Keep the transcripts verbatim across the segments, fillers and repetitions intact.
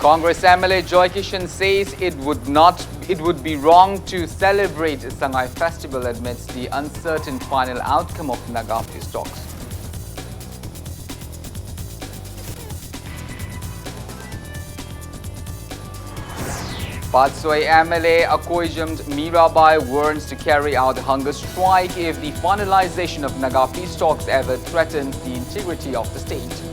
Congress M L A Joy Kishan says it would not, it would be wrong to celebrate Sangai Festival amidst the uncertain final outcome of Naga peace talks. Patsoi M L A Akoijam Mirabai warns to carry out hunger strike if the finalization of Naga peace talks ever threatens the integrity of the state.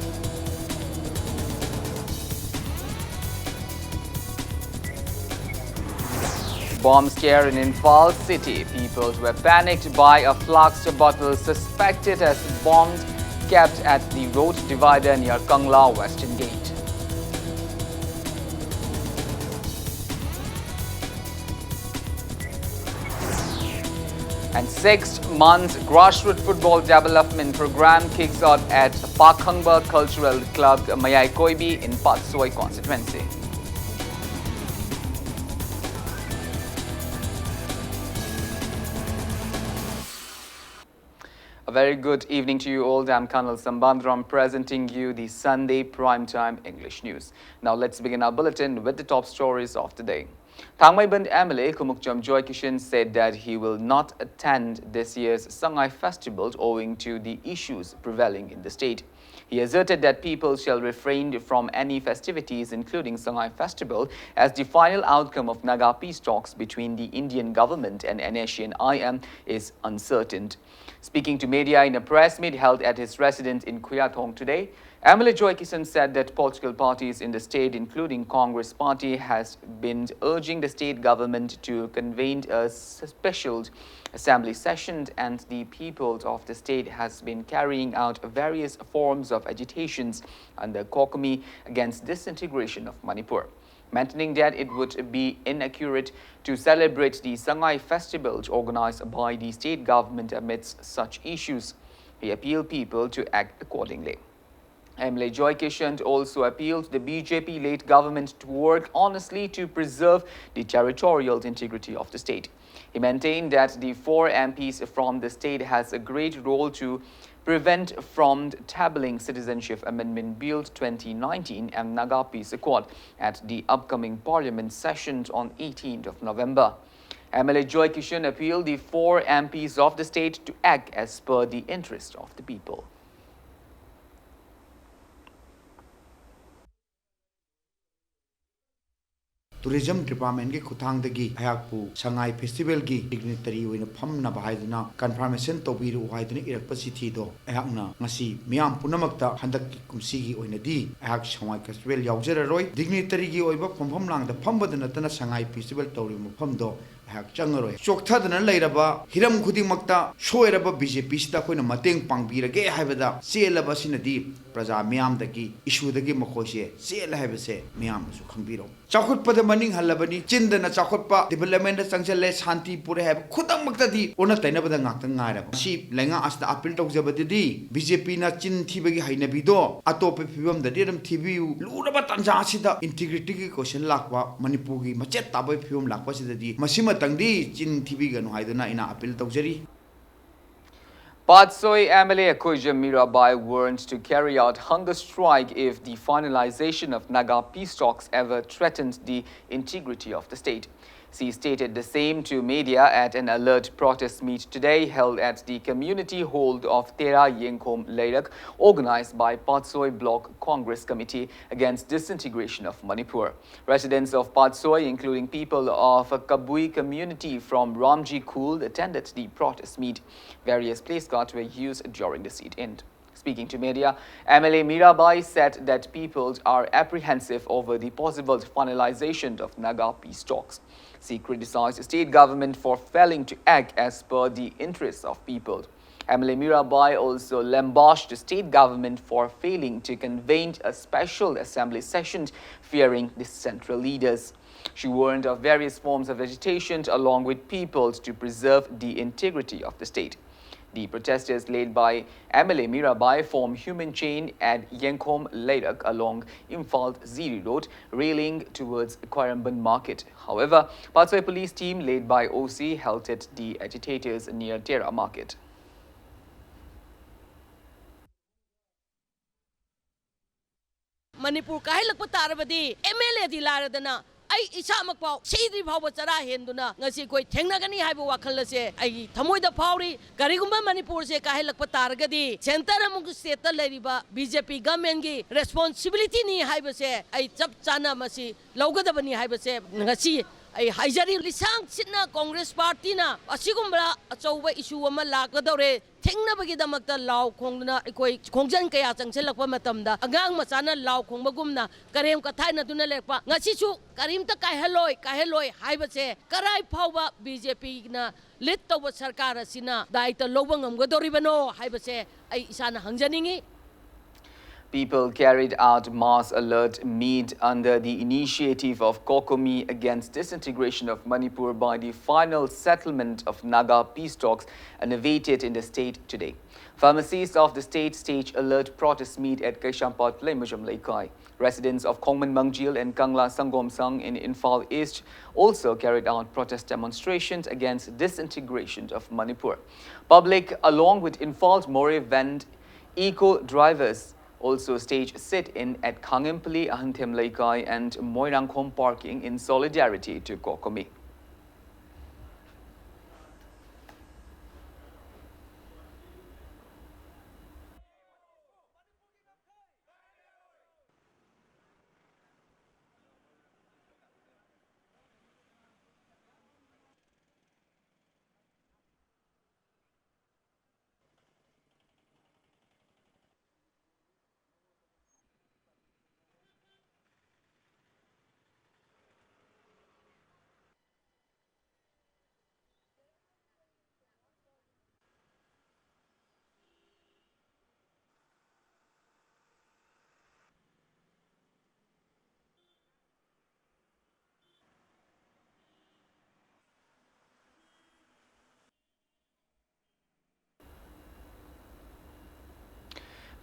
Bomb scare in Imphal city. People were panicked by a flask bottle suspected as bomb kept at the road divider near Kangla Western Gate. And sixth month's grassroots football development program kicks off at Pakhangba Cultural Club, Mayai Koibi in Patsoi constituency. A very good evening to you all. I'm Colonel Sambandram presenting you the Sunday Primetime English News. Now let's begin our bulletin with the top stories of the day. Thangmeiban M L A Khumukcham Joy Kishan said that he will not attend this year's Sangai Festival owing to the issues prevailing in the state. He asserted that people shall refrain from any festivities, including Sangai Festival, as the final outcome of Naga peace talks between the Indian government and N S C N I M is uncertain. Speaking to media in a press meet held at his residence in Khuyathong today, M L A Joy Kishan said that political parties in the state, including Congress Party, has been urging the state government to convene a special assembly session, and the people of the state has been carrying out various forms of agitations under COCOMI against disintegration of Manipur, maintaining that it would be inaccurate to celebrate the Sangai festival organized by the state government amidst such issues. He appealed people to act accordingly. M L A Joy Kishan also appealed the B J P-led government to work honestly to preserve the territorial integrity of the state. He maintained that the four M Ps from the state has a great role to prevent from tabling Citizenship Amendment Bill twenty nineteen and Naga Peace Accord at the upcoming Parliament session on eighteenth of November. M L A Joy Kishan appealed the four M Ps of the state to act as per the interest of the people. Tourism Department ꯀꯤ ꯈꯨꯠꯊꯥꯡꯗꯒꯤ ꯑꯩꯍꯥꯛꯄꯨ ꯁꯉꯥꯏ Festival ꯒꯤ dignitary ꯑꯣꯏꯅ ꯐꯝꯅꯕ ꯍꯥꯏꯗꯨꯅ confirmation ꯇꯧꯕꯤꯔꯛꯎ ꯍꯥꯏꯗꯨꯅ ꯏꯔꯛꯄ ꯆꯤꯊꯤꯗꯣ ꯑꯩꯍꯥꯛꯅ ꯉꯁꯤ ꯃꯤꯌꯥꯝ ꯄꯨꯝꯅꯃꯛꯇ ꯍꯟꯗꯛꯀꯤ ꯀꯨꯝꯁꯤꯒꯤ ꯑꯣꯏꯅꯗꯤ ꯑꯩꯍꯥꯛ ꯁꯉꯥꯏ Festival ꯌꯥꯎꯖꯔꯔꯣꯏ꯫ Dignitary ꯒꯤ ꯑꯣꯏꯕ ꯐꯝꯐꯝ ꯂꯥꯡꯗ ꯐꯝꯕꯗ ꯅꯠꯇꯅ ꯁꯉꯥꯏ Festival ꯇꯧꯔꯤꯕ ꯃꯐꯝꯗꯣ ꯑꯩꯍꯥꯛ ꯆꯪꯉꯔꯣꯏ꯫ ꯆꯣꯛꯊꯗꯅ ꯂꯩꯔꯕ ꯍꯤꯔꯝ ꯈꯨꯗꯤꯡꯃꯛꯇ ꯁꯣꯏꯔꯕ BJP ꯁꯤꯗ ꯑꯩꯈꯣꯏꯅ ꯃꯇꯦꯡ ꯄꯥꯡꯕꯤꯔꯒꯦ ꯍꯥꯏꯕꯗ ꯆꯦꯜꯂꯕ ꯑꯁꯤꯅꯗꯤ ꯄ꯭ꯔꯖꯥ ꯃꯤꯌꯥꯝꯗꯒꯤ, issue ꯗꯒꯤ ꯃꯈꯣꯏꯁꯦ ꯆꯦꯜꯂꯦ ꯍꯥꯏꯕꯁꯦ ꯃꯤꯌꯥꯝꯅꯁꯨ ꯈꯪꯕꯤꯔꯣ꯫ ꯆꯥꯎꯈꯠꯄꯗ ꯃꯅꯤꯡ ꯍꯜꯂꯕꯅꯤ, ꯆꯤꯟꯗꯅ ꯆꯥꯎꯈꯠꯄ, development ꯗ ꯆꯪꯁꯤꯜꯂꯦ, ꯁꯥꯟꯇꯤ ꯄꯨꯔꯦ ꯍꯥꯏꯕ ꯈꯨꯗꯛꯃꯛꯇꯗꯤ ꯑꯣꯟꯅ ꯇꯩꯅꯕꯗ ꯉꯥꯛꯇ ꯉꯥꯏꯔꯕ꯫ ꯃꯁꯤ ꯂꯩꯉꯥꯛ ꯑꯁꯤꯗ appeal ꯇꯧꯖꯕꯗꯗꯤ BJP ꯅ ꯆꯤꯟ ꯊꯤꯕꯒꯤ ꯍꯩꯅꯕꯤꯗꯣ ꯑꯇꯣꯞꯄ ꯐꯤꯕꯝꯗꯗꯤ ꯑꯗꯨꯝ ꯊꯤꯕꯤꯌꯨ꯫ ꯂꯨꯔꯕ ꯇꯥꯟꯖꯥ ꯑꯁꯤꯗ integrity ꯒꯤ question ꯂꯥꯛꯄ, ꯃꯅꯤꯄꯨꯔꯒꯤ ꯃꯆꯦꯠ ꯇꯥꯕꯒꯤ ꯐꯤꯕꯝ ꯂꯥꯛꯄꯁꯤꯗꯗꯤ ꯃꯁꯤꯃꯇꯪꯗꯤ ꯆꯤꯟ ꯊꯤꯕꯤꯒꯅꯨ ꯍꯥꯏꯗꯨꯅ ꯑꯩꯅ appeal ꯇꯧꯖꯔꯤ꯫ Patsoi M L A Akhoija Mirabai warned to carry out hunger strike if the finalization of Naga peace talks ever threatened the integrity of the state. She stated the same to media at an alert protest meet today held at the community hall of Tera Yengkhom Leirak, organized by Patsoi Block Congress Committee Against Disintegration of Manipur. Residents of Patsoi, including people of Kabui community from Ramji Khul, attended the protest meet. Various placards were used during the sit-in. Speaking to media, M L A Mirabai said that people are apprehensive over the possible finalization of Naga peace talks. She criticized state government for failing to act as per the interests of people. M L A Mirabai also lambashed the state government for failing to convene a special assembly session, fearing the central leaders. She warned of various forms of agitation along with people to preserve the integrity of the state. The protesters, led by M L A Mirabai, formed human chain at Yengkhom Leirak along Imphal Ziri Road, railing towards Khwairamband Market. However, Patsoi police team, led by O C, halted the agitators near Tera Market. Manipur ꯀꯥꯏꯍꯜꯂꯛꯄ ꯇꯥꯔꯕꯗꯤ M L ꯑꯦꯗꯤ ꯂꯥꯏꯔꯗꯅ ꯑꯩ ꯏꯁꯥꯃꯛ ꯐꯥꯎ ꯁꯤꯗ꯭ꯔꯤ ꯐꯥꯎꯕ ꯆꯔꯥ ꯍꯦꯟꯗꯨꯅ ꯉꯁꯤ ꯑꯩꯈꯣꯏ ꯊꯦꯡꯅꯒꯅꯤ ꯍꯥꯏꯕ ꯋꯥꯈꯜ ꯑꯁꯦ ꯑꯩꯒꯤ ꯊꯃꯣꯏꯗ ꯐꯥꯎꯔꯤ꯫ ꯀꯔꯤꯒꯨꯝꯕ ꯃꯅꯤꯄꯨꯔꯁꯦ ꯀꯥꯏꯍꯜꯂꯛꯄ ꯇꯥꯔꯒꯗꯤ ꯁꯦꯟꯇꯔ ꯑꯃꯁꯨꯡ ꯁ꯭ꯇꯦꯠꯇ ꯂꯩꯔꯤꯕ ꯕꯤ ꯖꯦ ꯄꯤ ꯒꯃꯦꯟꯒꯤ ꯔꯦꯁꯄꯣꯟꯁꯤꯕꯤꯂꯤꯇꯤꯅꯤ ꯍꯥꯏꯕꯁꯦ ꯑꯩ ꯆꯞ ꯆꯥꯅ ꯃꯁꯤ ꯂꯧꯒꯗꯕꯅꯤ ꯍꯥꯏꯕꯁꯦ ꯉꯁꯤ ꯑꯩ ꯍꯥꯏꯖꯔꯤ꯫ ꯂꯤꯁꯥꯡ ꯁꯤꯠꯅ ꯀꯣꯡꯒ꯭ꯔꯦꯁ ꯄꯥꯔꯇꯤꯅ ꯑꯁꯤꯒꯨꯝꯕ ꯑꯆꯧꯕ ꯏꯁꯨ ꯑꯃ ꯂꯥꯛꯀꯗꯧꯔꯦ, ꯊꯤꯡꯅꯕꯒꯤꯗꯃꯛꯇ ꯂꯥꯎ ꯈꯣꯡꯗꯨꯅ ꯑꯩꯈꯣꯏ ꯈꯣꯡꯖꯪ ꯀꯌꯥ ꯆꯪꯁꯤꯜꯂꯛꯄ ꯃꯇꯝꯗ ꯑꯉꯥꯡ ꯃꯆꯥꯅ ꯂꯥꯎ ꯈꯣꯡꯕꯒꯨꯝꯅ ꯀꯔꯦꯝ ꯀꯊꯥꯏꯅꯗꯨꯅ ꯂꯩꯔꯛꯄ, ꯉꯁꯤꯁꯨ ꯀꯔꯤꯝꯇ ꯀꯥꯏꯍꯜꯂꯣꯏ, ꯀꯥꯏꯍꯜꯂꯣꯏ ꯍꯥꯏꯕꯁꯦ ꯀꯔꯥꯏ ꯐꯥꯎꯕ ꯕꯤ ꯖꯦ ꯄꯤꯅ ꯂꯤꯗ ꯇꯧꯕ ꯁꯔꯀꯥꯔ ꯑꯁꯤꯅ ꯗꯥꯏꯇ ꯂꯧꯕ ꯉꯝꯒꯗꯧꯔꯤꯕꯅꯣ ꯍꯥꯏꯕꯁꯦ ꯑꯩ ꯏꯁꯥꯅ ꯍꯪꯖꯅꯤꯡꯉꯤ꯫ People carried out mass alert meet under the initiative of COCOMI against disintegration of Manipur by the final settlement of Naga peace talks innovated in the state today. Pharmacists of the state stage alert protest meet at Kaisampatpalei Majum Leikai. Residents of Khongman Mangjil and Kangla Sangomsang in Imphal East also carried out protest demonstrations against disintegration of Manipur. Public, along with Imphal Moreh van eco drivers, also staged sit-in at Khangempally, Ahanthem Leikai and Moirangkhom parking in solidarity to COCOMI.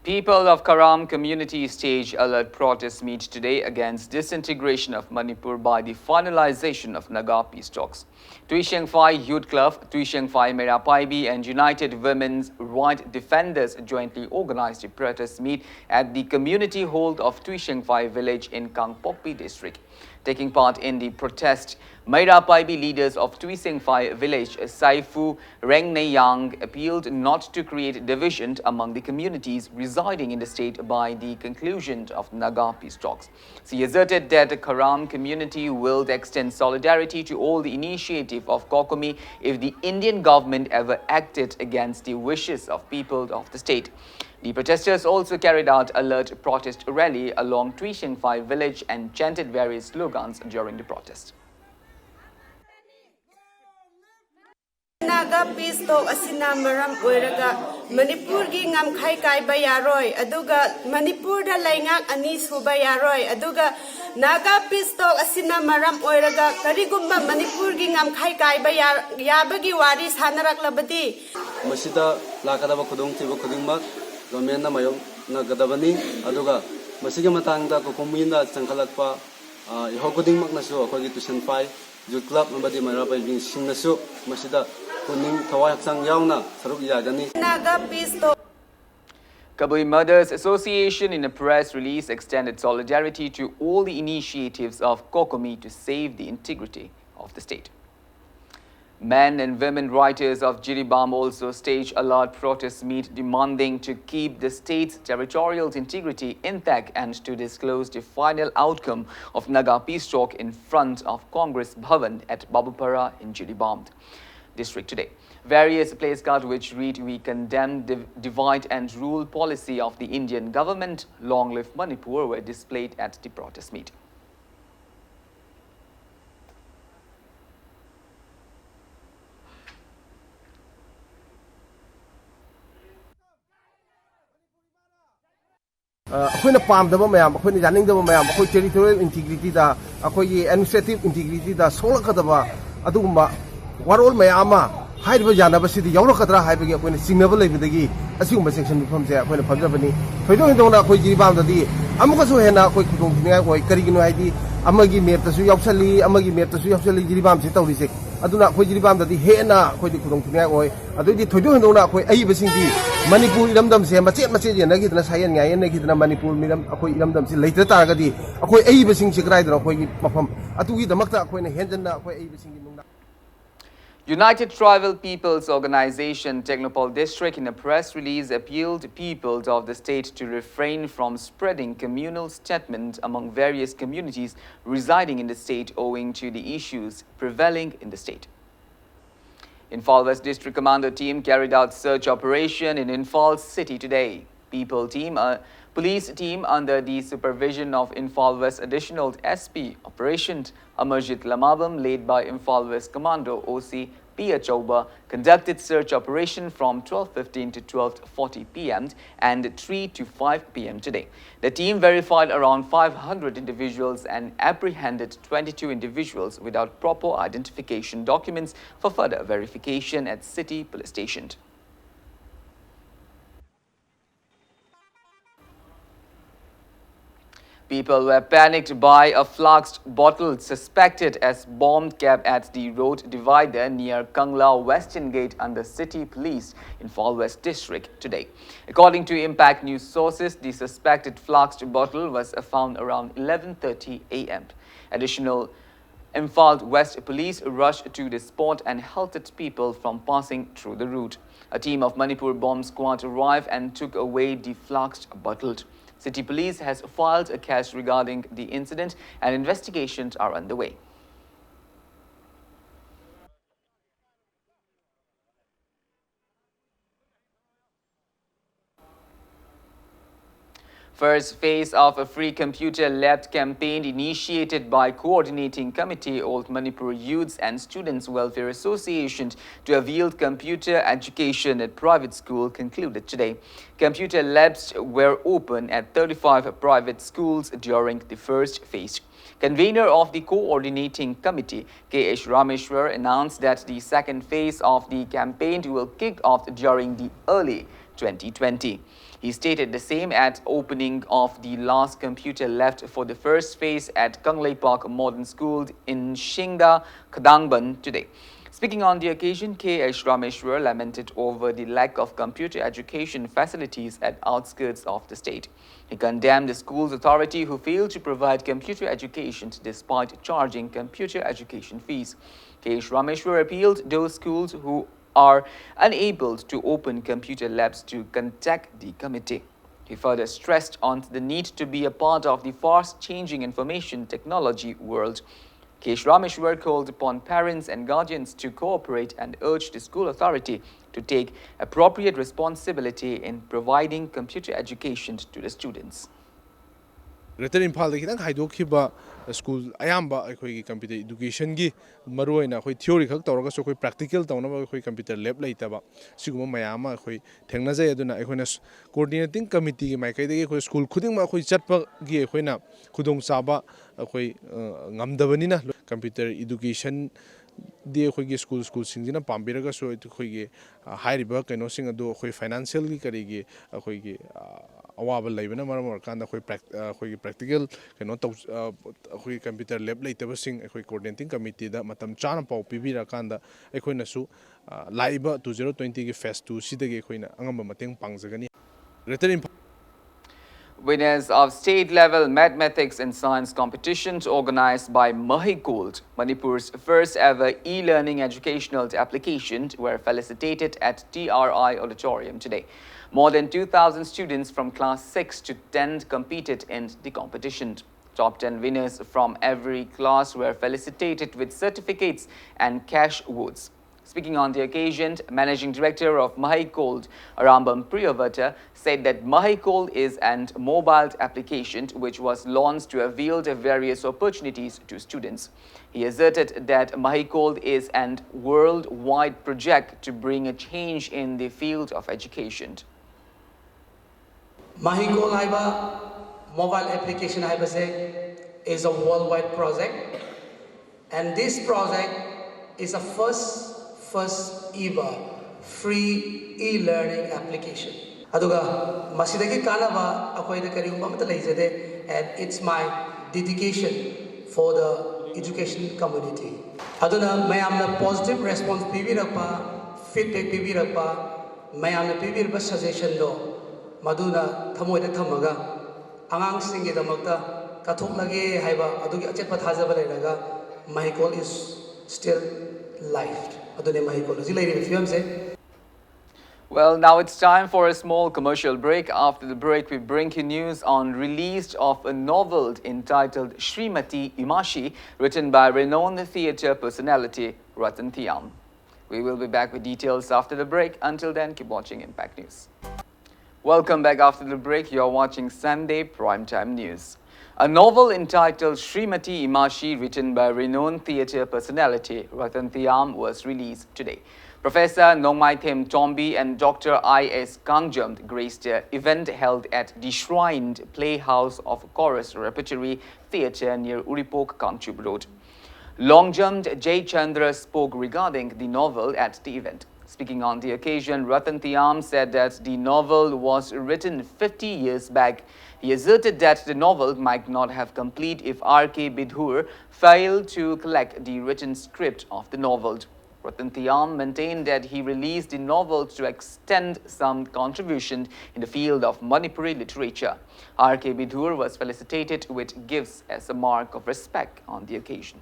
People of Karam community stage alert protest meet today against disintegration of Manipur by the finalization of Naga peace talks. Tuishengphai Youth Club, Tuishengphai Meira Paibi and United Women's Right Defenders jointly organized a protest meet at the community hall of Tuishengphai village in Kangpokpi district. Taking part in the protest, Meira Paibi leaders of Tuisengphai village, Saifu Rengneyang, appealed not to create division among the communities residing in the state by the conclusion of Naga peace talks. She asserted that the Karam community will extend solidarity to all the initiative of COCOMI if the Indian government ever acted against the wishes of people of the state. The protesters also carried out alert protest rally along Tuishengphai village and chanted various slogans during the protest. Naga peace talk ꯑꯁꯤꯅ ꯃꯔꯝ ꯑꯣꯏꯔꯒ ꯃꯅꯤꯄꯨꯔꯒꯤ ꯉꯝꯈꯩ ꯀꯥꯏꯕ ꯌꯥꯔꯣꯏ, ꯑꯗꯨꯒ ꯃꯅꯤꯄꯨꯔꯗ ꯂꯩꯉꯥꯛ ꯑꯅꯤ ꯁꯨꯕ ꯌꯥꯔꯣꯏ, ꯑꯗꯨꯒ Naga peace talk ꯑꯁꯤꯅ ꯃꯔꯝ ꯑꯣꯏꯔꯒ ꯀꯔꯤꯒꯨꯝꯕ ꯃꯅꯤꯄꯨꯔꯒꯤ ꯉꯝꯈꯩ ꯀꯥꯏꯕ ꯌꯥ-, ꯌꯥꯕꯒꯤ ꯋꯥꯔꯤ ꯁꯥꯟꯅꯔꯛꯂꯕꯗꯤ, ꯃꯁꯤꯗ ꯂꯥꯛꯀꯗꯕ ꯈꯨꯗꯣꯡꯊꯤꯕ ꯈꯨꯗꯤꯡꯃꯛ ꯒꯣꯔꯃꯦꯟꯅ ꯃꯥꯌꯣꯛꯅꯒꯗꯕꯅꯤ꯫ ꯑꯗꯨꯒ ꯃꯁꯤꯒꯤ ꯃꯇꯥꯡꯗ ꯀꯣꯀꯣꯃꯤꯅ ꯆꯪꯈꯠꯂꯛꯄ ꯏꯍꯧ ꯈꯨꯗꯤꯡꯃꯛꯅꯁꯨ ꯑꯩꯈꯣꯏꯒꯤ ꯇꯨꯏꯁꯟ ꯐꯥꯏ ꯌꯨꯠ ꯀ꯭ꯂꯕ ꯑꯃꯗꯤ ꯃꯩꯔꯥ ꯄꯥꯏꯕꯤꯁꯤꯡꯅꯁꯨ ꯃꯁꯤꯗ ꯄꯨꯛꯅꯤꯡ ꯊꯋꯥꯏ ꯍꯛꯆꯥꯡ ꯌꯥꯎꯅ ꯁꯔꯨꯛ ꯌꯥꯒꯅꯤ꯫ Naga peace talk Kabui Mothers Association, in a press release, extended solidarity to all the initiatives of COCOMI to save the integrity of the state. Men and women writers of Jiribam also staged a large protest meet demanding to keep the state's territorial integrity intact and to disclose the final outcome of Naga peace talk in front of Congress Bhavan at Babupara in Jiribam district today. Various placards which read, "We condemn div- divide and rule policy of the Indian government, long live Manipur," were displayed at the protest meet. ꯑꯩꯈꯣꯏꯅ ꯄꯥꯝꯗꯕ ꯃꯌꯥꯝ, ꯑꯩꯈꯣꯏꯅ ꯌꯥꯅꯤꯡꯗꯕ ꯃꯌꯥꯝ, ꯑꯩꯈꯣꯏ territorial integrityꯗ, ꯑꯩꯈꯣꯏꯒꯤ administrative integrityꯗ ꯁꯣꯛꯂꯛꯀꯗꯕ ꯑꯗꯨꯒꯨꯝꯕ ꯋꯥꯔꯣꯜ ꯃꯌꯥꯝ ꯑꯃ ꯍꯥꯏꯔꯤꯕ ꯌꯥꯅꯕꯁꯤꯗ ꯌꯥꯎꯔꯛꯀꯗ꯭ꯔꯥ ꯍꯥꯏꯕꯒꯤ ꯑꯩꯈꯣꯏꯅ ꯆꯤꯡꯅꯕ ꯂꯩꯕꯗꯒꯤ ꯑꯁꯤꯒꯨꯝꯕ ꯆꯦꯛꯁꯤꯟ ꯃꯐꯝꯁꯦ ꯑꯩꯈꯣꯏꯅ ꯐꯝꯖꯕꯅꯤ꯫ ꯊꯣꯏꯗꯣꯛ ꯍꯦꯟꯗꯣꯛꯅ ꯑꯩꯈꯣꯏ ꯖꯤꯔꯤꯕꯥꯝꯗꯗꯤ ꯑꯃꯨꯛꯀꯁꯨ ꯍꯦꯟꯅ ꯑꯩꯈꯣꯏ ꯈꯨꯗꯣꯡ ꯊꯤꯅꯤꯡꯉꯥꯏ ꯑꯣꯏ꯫ ꯀꯔꯤꯒꯤꯅꯣ ꯍꯥꯏꯗꯤ, ꯑꯃꯒꯤ ꯃꯦꯞꯇꯁꯨ ꯌꯥꯎꯁꯜꯂꯤ, ꯑꯃꯒꯤ ꯃꯦꯞꯇꯁꯨ ꯌꯥꯎꯁꯜꯂꯤ ꯖꯤꯔꯤꯕꯥꯝꯁꯦ ꯇꯧꯔꯤꯁꯦ꯫ ꯑꯗꯨꯅ ꯑꯩꯈꯣꯏ ꯖꯤꯔꯤꯕꯥꯝꯗꯗꯤ ꯍꯦꯟꯅ ꯑꯩꯈꯣꯏꯗꯤ ꯈꯨꯗꯣꯡ ꯊꯤꯅꯤꯡꯉꯥꯏ ꯑꯣꯏ꯫ ꯑꯗꯨꯏꯗꯤ ꯊꯣꯏꯗꯣꯛ ꯍꯦꯟꯗꯣꯛꯅ ꯑꯩꯈꯣꯏ ꯑꯏꯕꯁꯤꯡꯗꯤ ꯃꯅꯤꯄꯨꯔ ꯏꯔꯝꯗꯝꯁꯦ ꯃꯆꯦꯠ ꯃꯆꯦꯠ ꯌꯦꯟꯅꯈꯤꯗꯅ, ꯁꯥꯌꯦꯟ ꯉꯥꯌꯦꯟꯅꯈꯤꯗꯅ, ꯃꯅꯤꯄꯨꯔ ꯃꯤꯔꯝ ꯑꯩꯈꯣꯏ ꯏꯔꯝꯗꯝꯁꯤ ꯂꯩꯇ ꯇꯥꯔꯒꯗꯤ ꯑꯩꯈꯣꯏ ꯑꯏꯕꯁꯤꯡꯁꯤ ꯀꯗꯥꯏꯗꯅꯣ ꯑꯩꯈꯣꯏꯒꯤ ꯃꯐꯝ? ꯑꯗꯨꯒꯤꯗꯃꯛꯇ ꯑꯩꯈꯣꯏꯅ ꯍꯦꯟꯖꯟꯅ ꯑꯩꯈꯣꯏ ꯑꯏꯕꯁꯤꯡꯒꯤ ꯅꯨꯡꯗꯥꯡ United Tribal People's Organization Technopol District, in a press release, appealed people of the state to refrain from spreading communal statement among various communities residing in the state owing to the issues prevailing in the state. Imphal West District Commando team carried out search operation in Imphal city today. People team, uh, police team under the supervision of Imphal West Additional S P Operation Amarjit Lamabam, led by Imphal West Commando O C P Achauba, conducted search operation from twelve fifteen to twelve forty p m and three to five p m today. The team verified around five hundred individuals and apprehended twenty-two individuals without proper identification documents for further verification at City Police Station. People were panicked by a flasked bottle suspected as bomb kept at the road divider near Kangla Western Gate under City Police Imphal West District today. According to Impact News sources, the suspected flasked bottle was found around eleven thirty a m. Additional Imphal West police rushed to the spot and halted people from passing through the route. A team of Manipur bomb squad arrived and took away the flasked bottle. City police has filed a case regarding the incident and investigations are underway. First phase of a free computer lab campaign initiated by Coordinating Committee All Manipur Youths and Students Welfare Association to avail computer education at private school concluded today. Computer labs were open at thirty-five private schools during the first phase. Convener of the Coordinating Committee, K H Rameshwar, announced that the second phase of the campaign will kick off during the early twenty twenty. He stated the same at opening of the last computer lab for the first phase at Kangleipak Modern School in Shingda, Khadangban today. Speaking on the occasion, K H Rameshwar lamented over the lack of computer education facilities at outskirts of the state. He condemned the school's authority who failed to provide computer education despite charging computer education fees. K H Rameshwar appealed those schools who are unable to open computer labs to contact the committee. He further stressed on the need to be a part of the fast-changing information technology world. K H Rameshwar called upon parents and guardians to cooperate and urged the school authority to take appropriate responsibility in providing computer education to the students. Greater ꯏꯝꯐꯥꯜꯗ ꯈꯤꯇꯪ ꯍꯥꯏꯗꯣꯛꯈꯤꯕ school ꯑꯌꯥꯝꯕ ꯑꯩꯈꯣꯏꯒꯤ computer ꯏꯗꯨꯀꯦꯁꯟꯒꯤ ꯃꯔꯨꯑꯣꯏꯅ ꯑꯩꯈꯣꯏ theory ꯈꯛ ꯇꯧꯔꯒꯁꯨ ꯑꯩꯈꯣꯏ ꯄ꯭ꯔꯦꯛꯇꯤꯀꯦꯜ ꯇꯧꯅꯕ ꯑꯩꯈꯣꯏ ꯀꯝꯄ꯭ꯌꯨꯇꯔ ꯂꯦꯕ ꯂꯩꯇꯕ, ꯁꯤꯒꯨꯝꯕ ꯃꯌꯥꯝ ꯑꯃ ꯑꯩꯈꯣꯏ ꯊꯦꯡꯅꯖꯩ꯫ ꯑꯗꯨꯅ ꯑꯩꯈꯣꯏꯅ ꯀꯣꯑꯣꯔꯗꯤꯅꯦꯇꯤꯡ ꯀꯃꯤꯇꯤꯒꯤ ꯃꯥꯏꯀꯩꯗꯒꯤ ꯑꯩꯈꯣꯏ ꯁ꯭ꯀꯨꯜ ꯈꯨꯗꯤꯡꯃꯛ ꯑꯩꯈꯣꯏ ꯆꯠꯄꯒꯤ ꯑꯩꯈꯣꯏꯅ ꯈꯨꯗꯣꯡꯆꯥꯕ ꯑꯩꯈꯣꯏ ꯉꯝꯗꯕꯅꯤꯅ ꯀꯝꯄ꯭ꯌꯨꯇꯔ ꯏꯗꯨꯀꯦꯁꯟ ꯗꯤ ꯑꯩꯈꯣꯏꯒꯤ ꯁ꯭ꯀꯨꯜ ꯁ꯭ꯀꯨꯜꯁꯤꯡꯁꯤꯅ ꯄꯥꯝꯕꯤꯔꯒꯁꯨ ꯑꯩꯈꯣꯏꯒꯤ ꯍꯥꯏꯔꯤꯕ ꯀꯩꯅꯣꯁꯤꯡ ꯑꯗꯨ ꯑꯩꯈꯣꯏ ꯐꯥꯏꯅꯥꯟꯁꯤꯌꯦꯜꯒꯤ ꯀꯔꯤꯒꯤ ꯑꯩꯈꯣꯏꯒꯤ ꯑꯋꯥꯕ ꯂꯩꯕꯅ ꯃꯔꯝ ꯑꯣꯏꯔꯀꯥꯟꯗ ꯑꯩꯈꯣꯏ ꯑꯩꯈꯣꯏꯒꯤ ꯄ꯭ꯔꯦꯛꯇꯤꯀꯦꯜ ꯀꯩꯅꯣ ꯇꯧ ꯑꯩꯈꯣꯏꯒꯤ ꯀꯝꯄ꯭ꯌꯨꯇꯔ ꯂꯦꯕ ꯂꯩꯇꯕꯁꯤꯡ ꯑꯩꯈꯣꯏ ꯀꯣꯑꯣꯔꯗꯤꯅꯦꯇꯤꯡ ꯀꯝꯃꯤꯇꯤꯗ ꯃꯇꯝ ꯆꯥꯅ ꯄꯥꯎ ꯄꯤꯕꯤꯔꯀꯥꯟꯗ ꯑꯩꯈꯣꯏꯅꯁꯨ ꯂꯥꯛꯏꯕ ꯇꯨ ꯖꯤꯔꯣ ꯇ꯭ꯋꯦꯟꯇꯤꯒꯤ ꯐꯦꯁ ꯇꯨ ꯁꯤꯗꯒꯤ ꯑꯩꯈꯣꯏꯅ ꯑꯉꯝꯕ ꯃꯇꯦꯡ ꯄꯥꯡꯖꯒꯅꯤ꯫ Greater Imphal Winners of state-level mathematics and science competitions organized by Mahikol, Manipur's first ever e-learning educational application, were felicitated at T R I Auditorium today. More than two thousand students from class six to ten competed in the competition. Top ten winners from every class were felicitated with certificates and cash awards. Speaking on the occasion, Managing Director of Mahikol, Arambam Priyavata, said that Mahikol is an mobile application which was launched to avail the various opportunities to students. He asserted that Mahikol is an worldwide project to bring a change in the field of education. Mahikol ꯍꯥꯏꯕ mobile application ꯍꯥꯏꯕꯁꯦ is a worldwide project, and this project is a first first ever Free e-learning application. ꯑꯗꯨꯒ ꯃꯁꯤꯗꯒꯤ ꯀꯥꯟꯅꯕ ꯑꯩꯈꯣꯏꯗ ꯀꯔꯤꯒꯨꯝꯕ ꯑꯃꯠꯇ ꯂꯩꯖꯗꯦ, and it's my dedication for the education community. ꯑꯗꯨꯅ ꯃꯌꯥꯝꯅ positive response ꯄꯤꯕꯤꯔꯛꯄ, feedback ꯄꯤꯕꯤꯔꯛꯄ, ꯃꯌꯥꯝꯅ ꯄꯤꯕꯤꯔꯛꯄ suggestionꯗꯣ ꯃꯗꯨꯅ ꯊꯃꯣꯏꯗ ꯊꯝꯃꯒ ꯑꯉꯥꯡꯁꯤꯡꯒꯤꯗꯃꯛꯇ ꯀꯠꯊꯣꯛꯂꯒꯦ ꯍꯥꯏꯕ ꯑꯗꯨꯒꯤ ꯑꯆꯦꯠꯄ ꯊꯥꯖꯕ ꯂꯩꯔꯒ ꯃꯍꯩꯀꯣꯜ is still life. ꯑꯗꯨꯅꯤ ꯃꯍꯩꯀꯣꯜ ꯍꯧꯖꯤꯛ ꯂꯩꯔꯤꯕ ꯐꯤꯕꯝꯁꯦ. Well, now it's time for a small commercial break. After the break, we bring you news on release of a novel entitled Srimati Imashi, written by renowned theatre personality Ratan Thiam. We will be back with details after the break. Until then, keep watching Impact News. Welcome back after the break. You're watching Sunday Primetime News. A novel entitled Srimati Imashi, written by renowned theatre personality Ratan Thiam, was released today. Professor Nongmaithem Tombi and Doctor I S Kangjam graced the event held at the Shrined Playhouse of Chorus Repertory Theatre near Uripok, Kangchup Road. Longjam Jay Chandra spoke regarding the novel at the event. Speaking on the occasion, Ratan Thiam said that the novel was written fifty years back. He asserted that the novel might not have complete if R K Bidhur failed to collect the written script of the novel. Ratan Thiam maintained that he released the novel to extend some contribution in the field of Manipuri literature. R K Bidhur was felicitated with gifts as a mark of respect on the occasion.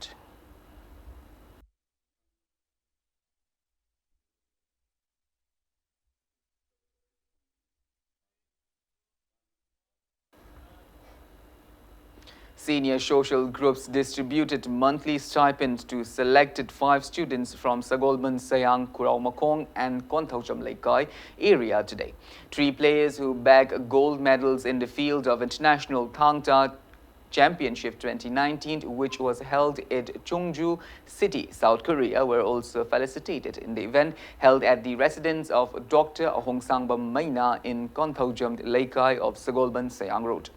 Senior social groups distributed monthly stipend to selected five students from Sagolban Sayang, Kuraumakong and Konthaujam Leikai area today. Three players who bag gold medals in the field of international Thangta Championship twenty nineteen, which was held at Chungju City, South Korea, were also felicitated in the event held at the residence of Doctor Ahongsangbam Maina in Konthaujam Leikai of Sagolban Sayang Road.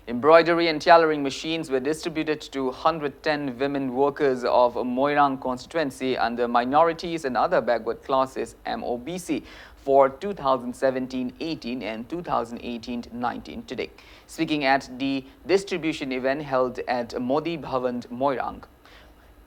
Embroidery and tailoring machines were distributed to one hundred ten women workers of Moirang constituency under Minorities and Other Backward Classes, M O B C, for two thousand seventeen eighteen and two thousand eighteen nineteen today. Speaking at the distribution event held at Modi Bhavan, Moirang,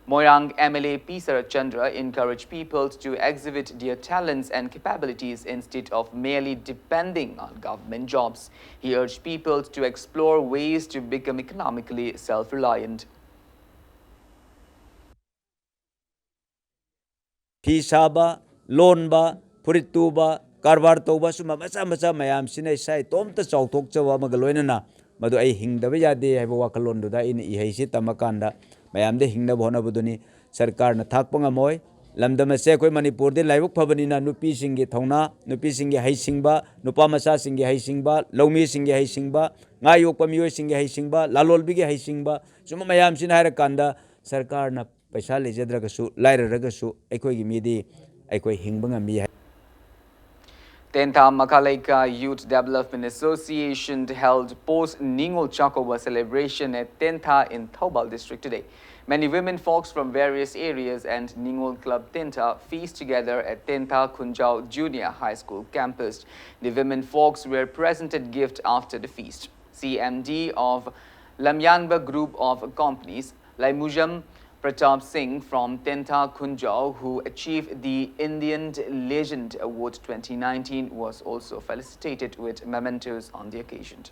Moirang M L A P Sarat Chandra encouraged people to exhibit their talents and capabilities instead of merely depending on government jobs. He urged people to explore ways to become economically self-reliant. ꯐꯤ ꯁꯥꯕ, ꯂꯣꯟꯕ, ꯐꯨꯔꯤꯠ ꯇꯨꯕ, ꯀꯔꯕꯥꯔ ꯇꯧꯕ, ꯁꯨꯝꯕ ꯃꯆꯥ ꯃꯆꯥ ꯃꯌꯥꯝꯁꯤꯅ ꯏꯁꯥ ꯏꯇꯣꯝꯇ ꯆꯥꯎꯊꯣꯛꯆꯕ ꯑꯃꯒ ꯂꯣꯏꯅꯅ ꯃꯗꯨ ꯑꯩ ꯍꯤꯡꯗꯕ ꯌꯥꯗꯦ ꯍꯥꯏꯕ ꯋꯥꯈꯜꯂꯣꯟꯗꯨꯗ ꯑꯩꯅ ꯏꯍꯩꯁꯤ ꯇꯝꯃꯀꯥꯟꯗ ꯃꯌꯥꯝꯗ ꯍꯤꯡꯅꯕ ꯍꯣꯠꯅꯕꯗꯨꯅꯤ꯫ ꯁꯔꯀꯥꯔꯅ ꯊꯥꯛꯄ ꯉꯝꯃꯣꯏ꯫ ꯂꯝꯗꯝ ꯑꯁꯦ ꯑꯩꯈꯣꯏ ꯃꯅꯤꯄꯨꯔꯗꯤ ꯂꯥꯏꯕꯛ ꯐꯕꯅꯤꯅ ꯅꯨꯄꯤꯁꯤꯡꯒꯤ ꯊꯧꯅꯥ, ꯅꯨꯄꯤꯁꯤꯡꯒꯤ ꯍꯩꯁꯤꯡꯕ, ꯅꯨꯄꯥ ꯃꯆꯥꯁꯤꯡꯒꯤ ꯍꯩꯁꯤꯡꯕ, ꯂꯧꯃꯤꯁꯤꯡꯒꯤ ꯍꯩꯁꯤꯡꯕ, ꯉꯥ ꯌꯣꯛꯄ ꯃꯤꯑꯣꯏꯁꯤꯡꯒꯤ ꯍꯩꯁꯤꯡꯕ, ꯂꯂꯣꯟꯕꯤꯒꯤ ꯍꯩꯁꯤꯡꯕ, ꯁꯨꯝꯕ ꯃꯌꯥꯝꯁꯤꯅ ꯍꯥꯏꯔꯀꯥꯟꯗ ꯁꯔꯀꯥꯔꯅ ꯄꯩꯁꯥ ꯂꯩꯖꯗ꯭ꯔꯒꯁꯨ, ꯂꯥꯏꯔꯔꯒꯁꯨ ꯑꯩꯈꯣꯏꯒꯤ ꯃꯤꯗꯤ ꯑꯩꯈꯣꯏ ꯍꯤꯡꯕ ꯉꯝꯃꯤ ꯍꯥꯏ꯫ Tentha Makha Leikha Youth Development Association held post Ningol Chakoba celebration at Tentha in Thoubal district today. Many women folks from various areas and Ningol Club Tentha feast together at Tentha Khunjao Junior High School campus. The women folks were presented gift after the feast. C M D of Lamyanba Group of Companies, Laimujam Pratap Singh from Tentha Khunjao, who achieved the Indian Legend Award twenty nineteen, was also felicitated with mementos on the occasion.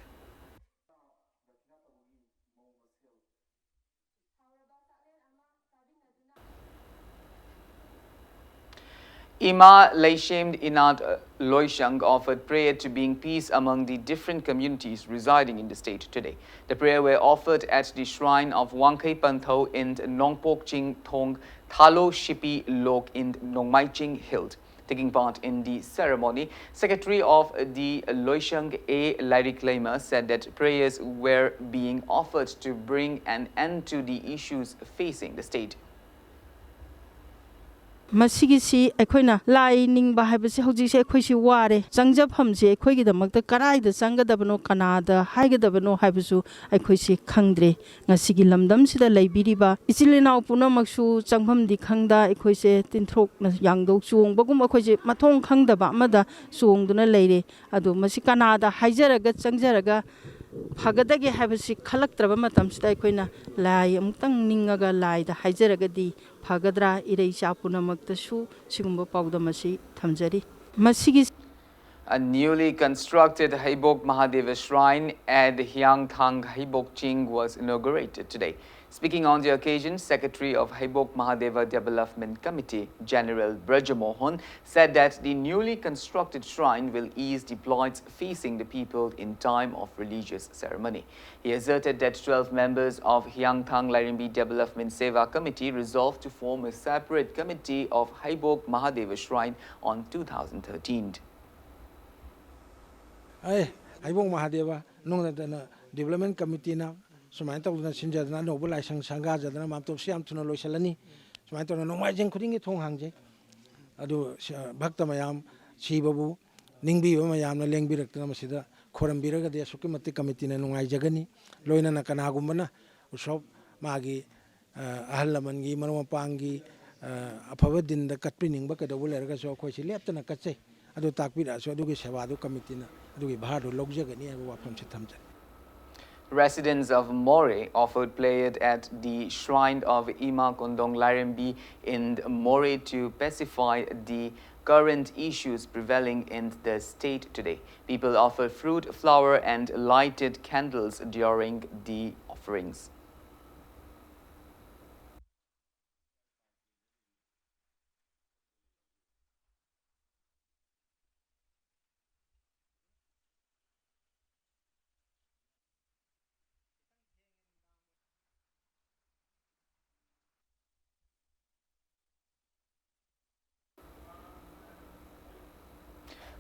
Ima Leishem Inat Loishang offered prayer to bring peace among the different communities residing in the state today. The prayer were offered at the shrine of Wangkhei Pantho in Nongpokching Thong Thalo Shipi Lok in Nongmaiching Hill. Taking part in the ceremony, Secretary of the Loishang A Lairik Lema said that prayers were being offered to bring an end to the issues facing the state. ꯃꯁꯤꯒꯤꯁꯤ ꯑꯩꯈꯣꯏꯅ ꯂꯥꯏ ꯅꯤꯡꯕ ꯍꯥꯏꯕꯁꯤ ꯍꯧꯖꯤꯛꯁꯦ ꯑꯩꯈꯣꯏꯁꯤ ꯋꯥꯔꯦ꯫ ꯆꯪꯖꯐꯝꯁꯤ ꯑꯩꯈꯣꯏꯒꯤꯗꯃꯛꯇ ꯀꯗꯥꯏꯗ ꯆꯪꯒꯗꯕꯅꯣ, ꯀꯅꯥꯗ ꯍꯥꯏꯒꯗꯕꯅꯣ ꯍꯥꯏꯕꯁꯨ ꯑꯩꯈꯣꯏꯁꯤ ꯈꯪꯗ꯭ꯔꯦ꯫ ꯉꯁꯤꯒꯤ ꯂꯝꯗꯝꯁꯤꯗ ꯂꯩꯕꯤꯔꯤꯕ ꯏꯆꯤꯜ ꯏꯅꯥꯎ ꯄꯨꯝꯅꯃꯛꯁꯨ ꯆꯪꯐꯝꯗꯤ ꯈꯪꯗ, ꯑꯩꯈꯣꯏꯁꯦ ꯇꯤꯟꯊ꯭ꯔꯣꯛꯅ ꯌꯥꯡꯗꯧ ꯆꯣꯡꯕꯒꯨꯝ ꯑꯩꯈꯣꯏꯁꯦ ꯃꯊꯣꯡ ꯈꯪꯗꯕ ꯑꯃꯗ ꯆꯣꯡꯗꯨꯅ ꯂꯩꯔꯦ꯫ ꯑꯗꯣ ꯃꯁꯤ ꯀꯅꯥꯗ ꯍꯥꯏꯖꯔꯒ ꯆꯪꯖꯔꯒ ꯐꯒꯗꯒꯦ ꯍꯥꯏꯕꯁꯤ ꯈꯜꯂꯛꯇ꯭ꯔꯕ ꯃꯇꯝꯁꯤꯗ ꯑꯩꯈꯣꯏꯅ ꯂꯥꯏ ꯑꯃꯨꯛꯇꯪ ꯅꯤꯡꯉꯒ ꯂꯥꯏꯗ ꯍꯥꯏꯖꯔꯒꯗꯤ ꯐꯒꯗ꯭ꯔꯥ? ꯏꯔꯩ ꯏꯆꯥ ꯄꯨꯝꯅꯃꯛꯇꯁꯨ ꯁꯤꯒꯨꯝꯕ ꯄꯥꯎꯗꯝ ꯑꯁꯤ ꯊꯝꯖꯔꯤ꯫ ꯃꯁꯤꯒꯤ A newly constructed Heibok Mahadeva shrine at Hiangthang Heibok Ching was inaugurated today. Speaking on the occasion, Secretary of Heibok Mahadeva Development Committee, General Brajamohan, said that the newly constructed shrine will ease the plights facing the people in time of religious ceremony. He asserted that twelve members of Hiangthang Lairimbi Development Seva Committee resolved to form a separate committee of Heibok Mahadeva Shrine on two thousand thirteen. ꯑꯦ, ꯍꯩꯕꯣꯡ ꯃꯍꯥꯗꯦꯕ ꯅꯣꯡꯗꯅ development ꯀꯃꯤꯇꯤꯅ ꯁꯨꯃꯥꯏꯅ ꯇꯧꯗꯅ ꯁꯤꯟꯖꯗꯅ ꯑꯅꯧꯕ ꯂꯥꯏꯁꯪ ꯁꯪꯒꯥꯖꯗꯅ ꯃꯥꯝꯇꯣꯞꯁꯤ ꯌꯥꯝ ꯊꯨꯅ ꯂꯣꯏꯁꯤꯜꯂꯅꯤ꯫ ꯁꯨꯃꯥꯏꯅ ꯇꯧꯗꯅ ꯅꯣꯡꯃꯥꯏꯖꯤꯡ ꯈꯨꯗꯤꯡꯒꯤ ꯊꯣꯡ ꯍꯥꯡꯖꯩ꯫ ꯑꯗꯨ ꯁ-, ꯚꯛꯇ ꯃꯌꯥꯝ ꯁꯤꯕꯕꯨ ꯅꯤꯡꯕꯤꯕ ꯃꯌꯥꯝꯅ ꯂꯦꯡꯕꯤꯔꯛꯇꯅ ꯃꯁꯤꯗ ꯈꯣꯏꯔꯝꯕꯤꯔꯒꯗꯤ ꯑꯁꯨꯛꯀꯤ ꯃꯇꯤꯛ ꯀꯃꯤꯇꯤꯅ ꯅꯨꯡꯉꯥꯏꯖꯒꯅꯤ꯫ ꯂꯣꯏꯅꯅ ꯀꯅꯥꯒꯨꯝꯕꯅ ꯎꯁꯣꯞ ꯃꯥꯒꯤ ꯑ, ꯑꯍꯜ ꯂꯃꯟꯒꯤ, ꯃꯔꯨꯞ ꯃꯄꯥꯡꯒꯤ, ꯑ, ꯑꯐꯕ ꯗꯤꯟꯗ ꯀꯠꯄꯤꯅꯤꯡꯕ ꯀꯩꯗꯧꯕ ꯂꯩꯔꯒꯁꯨ ꯑꯩꯈꯣꯏꯁꯤ ꯂꯦꯞꯇꯅ ꯀꯠꯆꯩ꯫ ꯑꯗꯨ ꯇꯥꯛꯄꯤꯔꯛꯑꯁꯨ ꯑꯗꯨꯒꯤ ꯁꯦꯕꯥꯗꯨ ꯀꯃꯤꯇꯤꯅ ꯑꯗꯨꯒꯤ ꯚꯥꯔꯗꯨ ꯂꯧꯖꯒꯅꯤ ꯍꯥꯏꯕ ꯋꯥꯐꯝꯁꯤ ꯊꯝꯖꯔꯤ꯫ Residents of Moreh offered prayer at the shrine of Ima Kondong Lairembi in Moreh to pacify the current issues prevailing in the state today. People offered fruit, flower, and lighted candles during the offerings.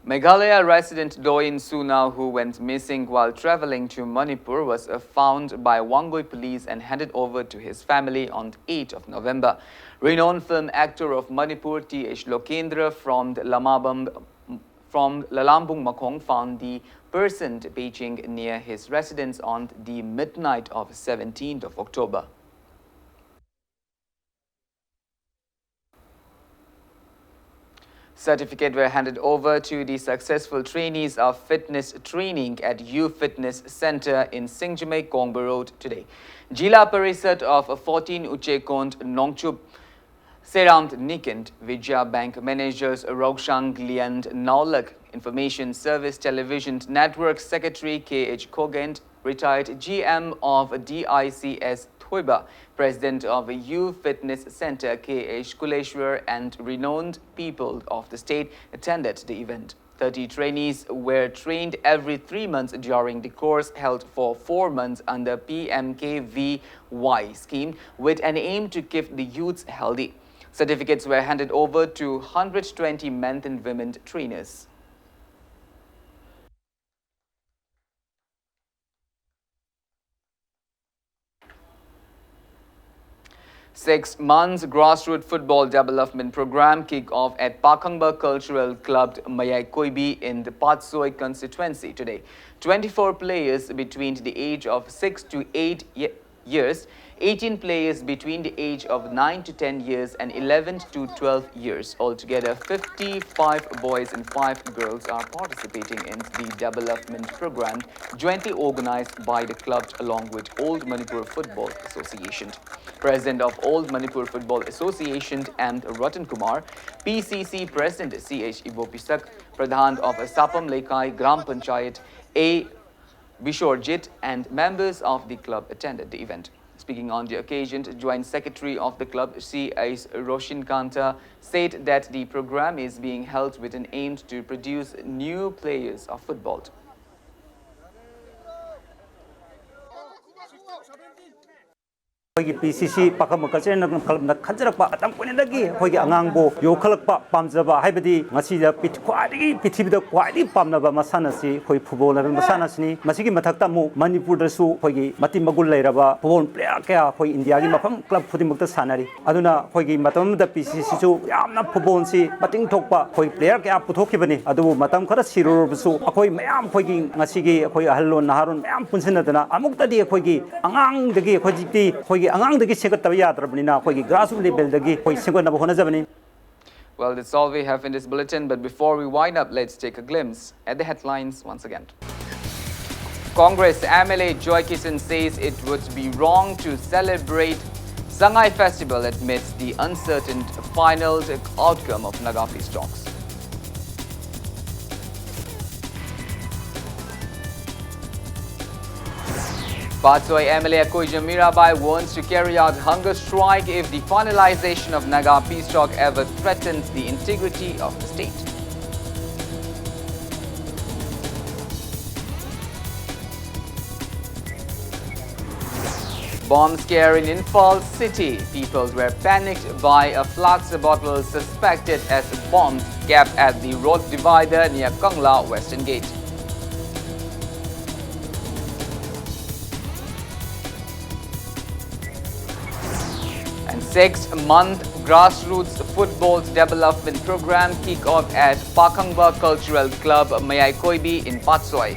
Meghalaya resident Doyin Suna, who went missing while traveling to Manipur, was uh, found by Wangoi police and handed over to his family on the eighth of November. Renowned film actor of Manipur, T H Lokendra, from the Lamabam, from Lalambung Makhong, found the person to Beijing near his residence on the midnight of seventeenth of October. Certificate were handed over to the successful trainees of fitness training at U Fitness Center in Singjamei, Kongba Road today. Jila Parisad of fourteen Uchekond Nongchup Seramd Nikend, Vijaya Bank Managers Rokshang Liand Naulak, Information Service Television Network Secretary K H Kogent, retired G M of D I C S Thoiba, President of U Fitness Center K H Kuleshwar, and renowned people of the state attended the event. Thirty trainees were trained every three months during the course held for four months under P M K V Y scheme, with an aim to keep the youths healthy. Certificates were handed over to hundred twenty men and women trainers. Six months grassroots football development program kick-off at Pakhangba Cultural Club, Mayai Koibi, in the Patsoi constituency today. Twenty-four players between the age of six to eight ye- years, eighteen players between the age of nine to ten years, and eleven to twelve years. Altogether, fifty-five boys and five girls are participating in the development program, jointly organized by the club along with Old Manipur Football Association. President of Old Manipur Football Association M Ratan Kumar, P C C President C H Ibopisak, Pradhan of Sapam Leikai Gram Panchayat A Bishorjit, and members of the club attended the event. Speaking on the occasion, Joint Secretary of the club, C H Roshin Kanta, said that the program is being held with an aim to produce new players of football. ꯑꯩꯈꯣꯏꯒꯤ ꯄꯤ ꯁꯤ ꯁꯤ ꯄꯥꯈꯪꯕ cultural ꯀ꯭ꯂꯕꯅ ꯈꯟꯖꯔꯛꯄ ꯃꯇꯝ ꯀꯨꯏꯅꯗꯒꯤ ꯑꯩꯈꯣꯏꯒꯤ ꯑꯉꯥꯡꯕꯨ ꯌꯣꯛꯈꯠꯂꯛꯄ ꯄꯥꯝꯖꯕ, ꯍꯥꯏꯕꯗꯤ ꯉꯁꯤꯗ ꯄ꯭ꯔꯤꯊꯤ-, ꯈ꯭ꯋꯥꯏꯗꯒꯤ, ꯄ꯭ꯔꯤꯊꯤꯕꯤꯗ ꯈ꯭ꯋꯥꯏꯗꯒꯤ ꯄꯥꯝꯅꯕ ꯃꯁꯥꯟꯅꯁꯤ ꯑꯩꯈꯣꯏ ꯐꯨꯠꯕꯣꯜ ꯍꯥꯏꯕ ꯃꯁꯥꯟꯅꯁꯤꯅꯤ꯫ ꯃꯁꯤꯒꯤ ꯃꯊꯛꯇ ꯑꯃꯨꯛ ꯃꯅꯤꯄꯨꯔꯗꯁꯨ ꯑꯩꯈꯣꯏꯒꯤ ꯃꯇꯤꯛ ꯃꯒꯨꯟ ꯂꯩꯔꯕ ꯐꯨꯠꯕꯣꯜ ꯄ꯭ꯂꯦꯌꯔ ꯀꯌꯥ ꯑꯩꯈꯣꯏ ꯏꯟꯗꯤꯌꯥꯒꯤ ꯃꯐꯝ ꯀ꯭ꯂꯕ ꯈꯨꯗꯤꯡꯃꯛꯇ ꯁꯥꯟꯅꯔꯤ꯫ ꯑꯗꯨꯅ ꯑꯩꯈꯣꯏꯒꯤ ꯃꯇꯝ ꯑꯃꯗ ꯄꯤ ꯁꯤ ꯁꯤꯁꯨ ꯌꯥꯝꯅ ꯐꯨꯠꯕꯣꯜꯁꯤ ꯃꯇꯤꯡ ꯊꯣꯛꯄ ꯑꯩꯈꯣꯏ ꯄ꯭ꯂꯦꯌꯔ ꯀꯌꯥ ꯄꯨꯊꯣꯛꯈꯤꯕꯅꯤ꯫ ꯑꯗꯨꯕꯨ ꯃꯇꯝ ꯈꯔ ꯁꯤꯔꯨꯔꯕꯁꯨ ꯑꯩꯈꯣꯏ ꯃꯌꯥꯝ, ꯑꯩꯈꯣꯏꯒꯤ ꯉꯁꯤꯒꯤ ꯑꯩꯈꯣꯏ ꯑꯍꯜꯂꯣꯟ ꯅꯍꯥꯔꯣꯟ ꯃꯌꯥꯝ ꯄꯨꯟꯁꯤꯟꯅꯗꯅ ꯑꯃꯨꯛꯇꯗꯤ ꯑꯩꯈꯣꯏꯒꯤ ꯑꯉꯥꯡꯗꯒꯤ, ꯍꯧꯖꯤꯛꯇꯤ ꯑꯩꯈꯣꯏꯒꯤ ꯑꯉꯥꯡꯗꯒꯤ ꯁꯦꯝꯒꯠꯇꯕ ꯌꯥꯗ꯭ꯔꯕꯅꯤꯅ ꯑꯩꯈꯣꯏꯒꯤ grassroots levelꯗꯒꯤ ꯑꯩꯈꯣꯏ ꯁꯦꯝꯒꯠꯅꯕ ꯍꯣꯠꯅꯖꯕꯅꯤ꯫ Well, that's all we have in this bulletin, but before we wind up, let's take a glimpse at the headlines once again. Congress M L A Joy Kisan says it would be wrong to celebrate Sangai Festival amidst the uncertain final outcome of Naga peace talks. Patsoi M L A Akoija Mirabai warns to carry out hunger strike if the finalization of Naga peace talk ever threatens the integrity of the state. Bomb scare in Imphal city. People were panicked by a flask bottle suspected as a bomb kept at the road divider near Kangla Western Gate. And six-month grassroots football development program kick-off at Pakhangba Cultural Club, Mayai Koibi in Patsoi.